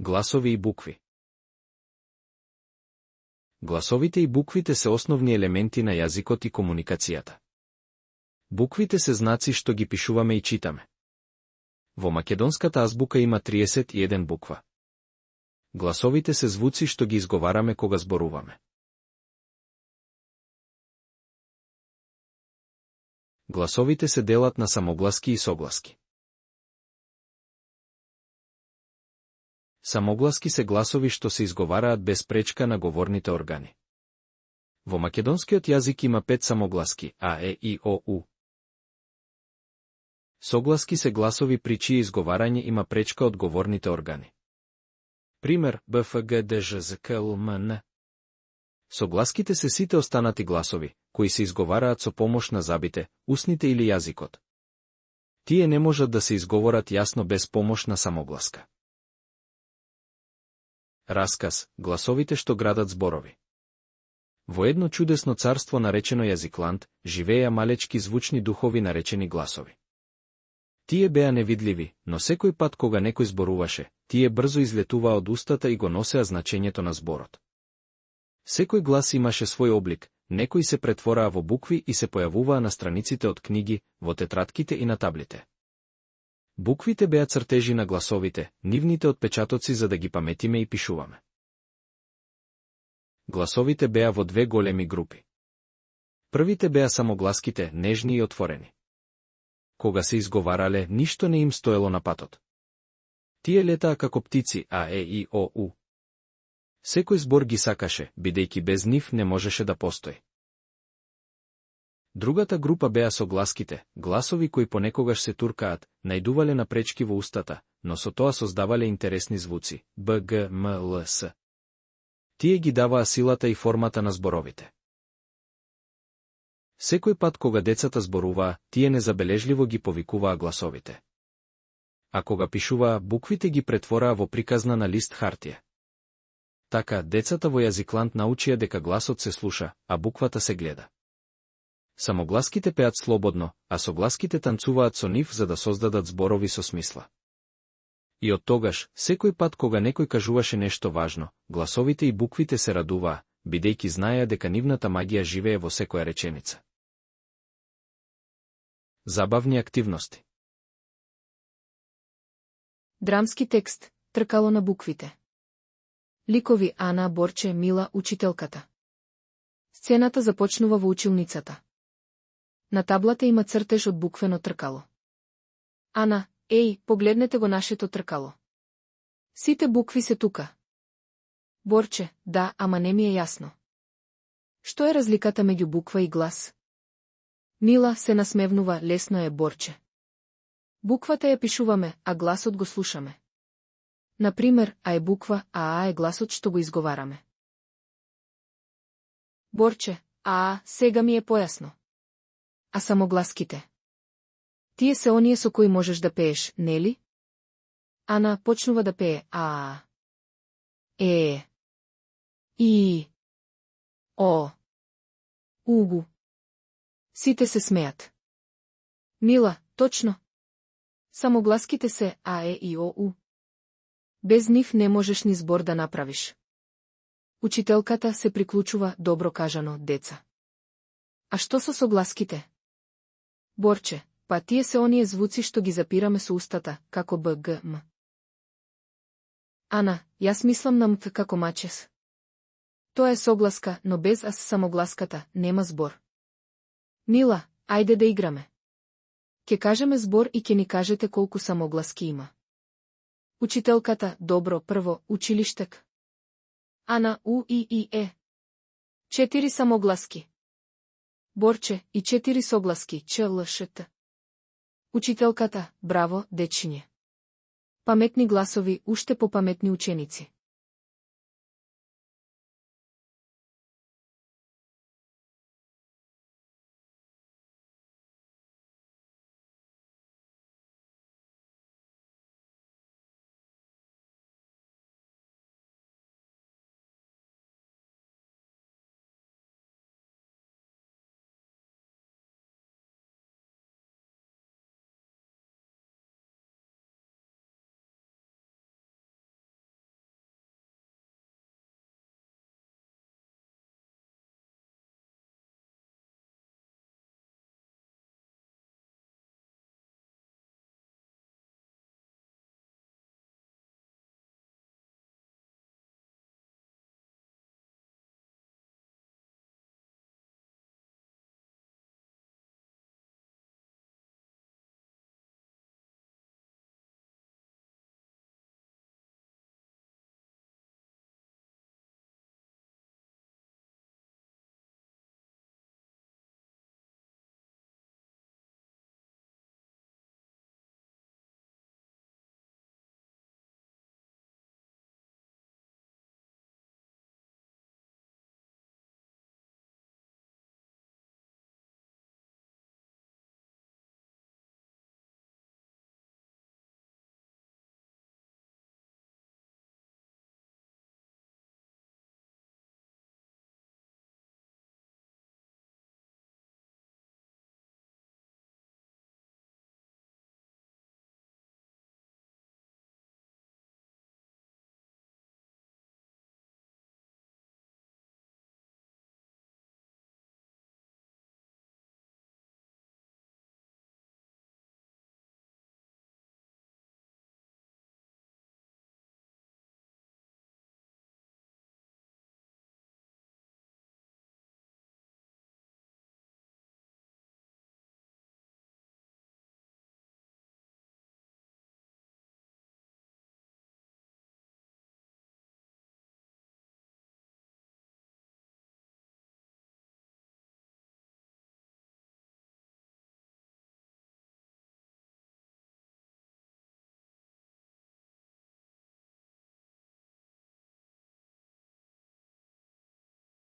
Гласови и букви. Гласовите и буквите се основни елементи на јазикот и комуникацијата. Буквите се знаци што ги пишуваме и читаме. Во македонската азбука има 31 буква. Гласовите се звуци што ги изговараме кога зборуваме. Гласовите се делат на самогласки и согласки. Самогласки се гласови што се изговараат без пречка на говорните органи. Во македонскиот јазик има 5 самогласки а, е, и, о, у. Согласки се гласови при чие изговарање има пречка од говорните органи. Пример, б, ф, г, д, ж, з, к, л, м, н. Согласките се сите останати гласови, кои се изговараат со помош на забите, усните или јазикот. Тие не можат да се изговорат јасно без помош на самогласка. Расказ, гласовите што градат зборови. Во едно чудесно царство наречено Јазикланд, живееа малечки звучни духови наречени гласови. Тие беа невидливи, но секој пат кога некој зборуваше, тие брзо излетуваа од устата и го носеа значењето на зборот. Секој глас имаше свој облик, некои се претвораа во букви и се појавуваа на страниците од книги, во тетратките и на таблите. Буквите беа цртежи на гласовите, нивните отпечатоци за да ги паметиме и пишуваме. Гласовите беа во две големи групи. Првите беа самогласките, нежни и отворени. Кога се изговарале, ништо не им стоело на патот. Тие летаа како птици, а, е, и, о, у. Секој збор ги сакаше, бидејќи без нив не можеше да постои. Другата група беа согласките, гласови кои понекогаш се туркаат, најдувале на пречки во устата, но со тоа создавале интересни звуци, б, г, м, л, с. Тие ги даваа силата и формата на зборовите. Секој пат кога децата зборуваа, тие незабележливо ги повикуваа гласовите. А кога пишуваа, буквите ги претвораа во приказна на лист хартија. Така, децата во Јазикланд научија дека гласот се слуша, а буквата се гледа. Самогласките пеат слободно, а согласките танцуваат со нив за да создадат зборови со смисла. И од тогаш, секој пат кога некој кажуваше нешто важно, гласовите и буквите се радуваа, бидејќи знаеа дека нивната магија живее во секоја реченица. Забавни активности. Драмски текст, тркало на буквите. Ликови Ана, Борче, Мила, учителката. Сцената започнува во училницата. На таблата има цртеж од буквено тркало. Ана, еј, погледнете го нашето тркало. Сите букви се тука. Борче, да, ама не ми е јасно. Што е разликата меѓу буква и глас? Мила се насмевнува, лесно е, Борче. Буквата ја пишуваме, а гласот го слушаме. Например, А е буква, а е гласот што го изговараме. Борче, сега ми е појасно. А самогласките? Тие се оние со кои можеш да пееш, нели? Ана почнува да пее е, и, о, угу. Сите се смеат. Мила, точно. Самогласките се а, е и о, у. Без нив не можеш ни збор да направиш. Учителката се приклучува, добро кажано, деца. А што со согласките? Борче, па тие се оние звуци што ги запираме со устата, како б, г, м. Ана, јас мислам на мт како мачес. Тоа е согласка, но без ас самогласката нема збор. Мила, ајде да играме. Ке кажеме збор и ке ни кажете колку самогласки има. Учителката, добро, прво, училиштек. Ана, у, и, е. 4 самогласки. Борче, и 4 согласки, ч, л, ш, т. Учителката, браво, дечиње. Паметни гласови, уште попаметни ученици.